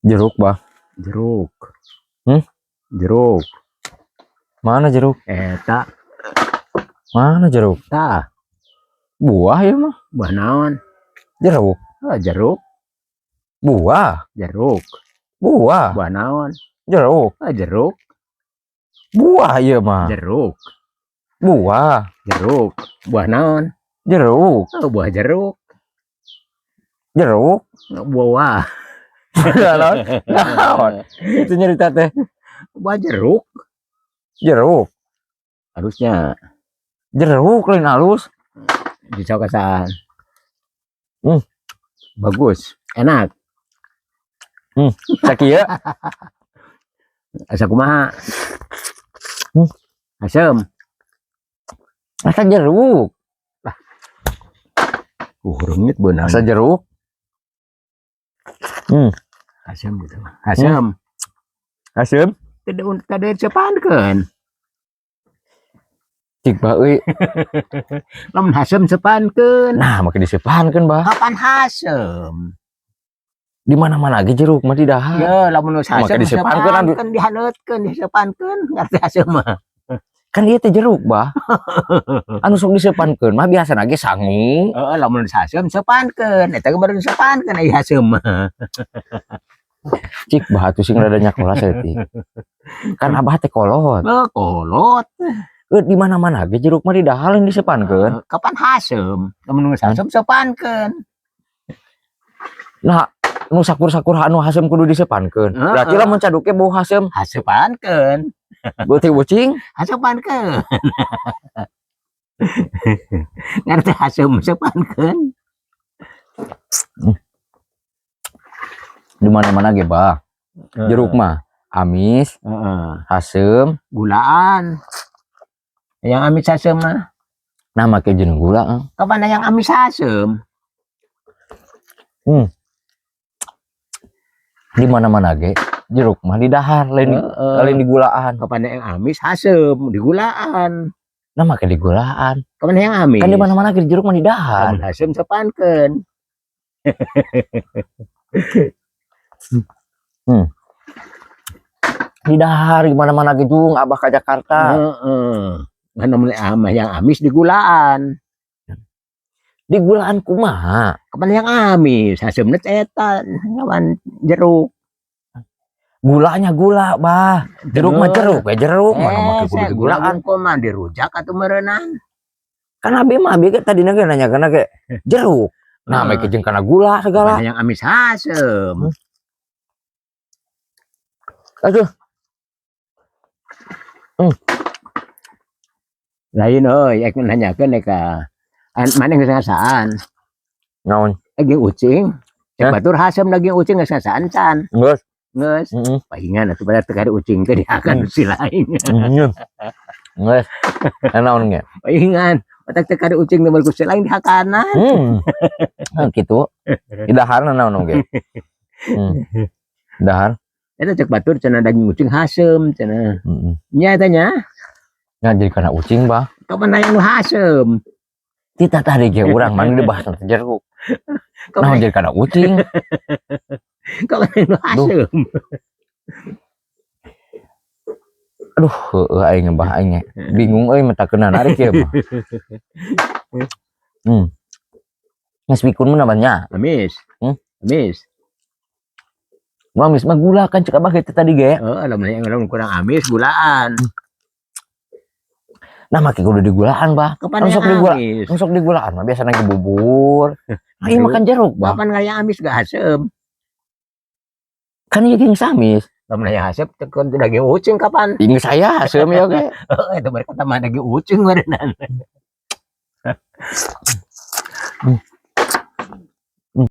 Jeruk, Bah. Jeruk. Hmm? Jeruk. Mana jeruk? Eta. Mana jeruk? Tah. Buah ya mah. Buah naon? Jeruk. Oh, jeruk. Buah. Jeruk. Buah. Buah naon? Jeruk. Oh, jeruk. Buah ya mah. Jeruk. Buah. Jeruk. Buah naon? Jeruk. Oh, buah jeruk. Jeruk. Buah. Naon? Naon? Itu nyerita teh. Buah jeruk. Jeruk. Harusnya Jeruk lain halus. Bisa kesan. Bagus. Enak. Sakieu. Asa kumaha? Asem. Asa jeruk. Reungit beunang. Asa jeruk. Asem gitu. Asem. Asem. Tidak tadi sepankeun. Cik bah euy. Lamun hasem sepankeun. Nah, make diseupankeun, Bah. Kapan hasem? Di mana-mana ge jeruk mah didahar. Ya, lamun geus hasem Make diseupankeun anu. Sepankeun dihaneutkeun, diseupankeun ngarti hasem mah. Kan ieu teh jeruk, Bah. Anu sok diseupankeun mah biasana ge sangu. Heeh, lamun geus hasem sepankeun. Eta ge baru diseupankeun ai hasem mah. Cik bah atuh sing rada nyakola saeutik. Kan Abah teh kolot. Oh, kolot. Eh, di mana-mana ge jeruk mah didahar lain diseupankeun. Heeh, kapan hasem? Lamun geus hasem sepankeun. Nah, nu sakur-sakur anu hasem kudu diseupankeun. Heeh. Berarti lamun caduke bau hasem, Hasepankeun. Beuti ucing. Hasepankeun. Ngarti hasem sepankeun. Di mana-mana ge, Bah. Jeruk mah amis, hasem, Gulaan. Yang amis hasem mah. Nah, make jeung gula. Eh. Kapan yang amis hasem? Di mana-mana ge jeruk mah didahar lain lain digulaan. Kapan yang amis hasem digulaan. Nah, make digulaan. Kapan yang amis? Kan di mana-mana ge jeruk mah didahar. Lamun hasem sepankeun. Didahar di mana-mana ge jung Abah ka Jakarta. Heeh. Kan lamun yang amis digulaan. Digulaan kumaha? Kapan yang amis? Hasemna teh eta kapan jeruk. Gulanya gula, Bah. Jeruk mah jeruk, ya jeruk mana make kudu Eh, gula digulaan. Gula mah dirujak atuh meureunan. Kan abi mah abi ge tadina ge nanya kana ge jeruk. Nah, make jeung kana gula segala. Kapan yang amis hasem. Aduh. Lain euy, ek nanyakeun ka maneh geus ngasaan? Naon? Daging ucing. Cek Hah? batur hasem daging ucing geus ngasaan can? Geus. Geus. Heeh. Pahingan atuh pada teu kade ucing teh dihakan si lain. Geus. Naon ge? Pahingan, otak teu kade ucing nomor ku si lain dihakanan. Nah, kitu. Didaharna naon oge. Dahar. Eta cek batur cenah daging ucing hasem cenah. Heeh. Nya eta nya. Nya jadi kana ucing, Bah. Kapan aya nu hasem? Kita tadi ge urang mana dibahas tentang jeruk. Naon Kapan jadi kana ucing? Kapan aya nu hasem? Aduh, heueuh aing bah aing ge. Bingung euy mata kena narik ieu mah. Geus pikun mah namanya. Amis. Amis. Nu amis mah gula kan cek Abah kitu tadi ge. Heeh, lamun yang lamun kurang amis gulaan. Nah, make kudu digulaan, Bah. Kapan Anu yang sok digula, amis? nu sok digulaan mah biasana ge bubur. Nah, ieu Jeruk. Makan jeruk, Bah. Kapan yang amis gak hasem? Kan ieu ge geus amis. Lamun aya hasem teu daging ucing kapan? Geus aya haseum ieu ge. Heeh, eta mereka mah daging ucing meureunnan.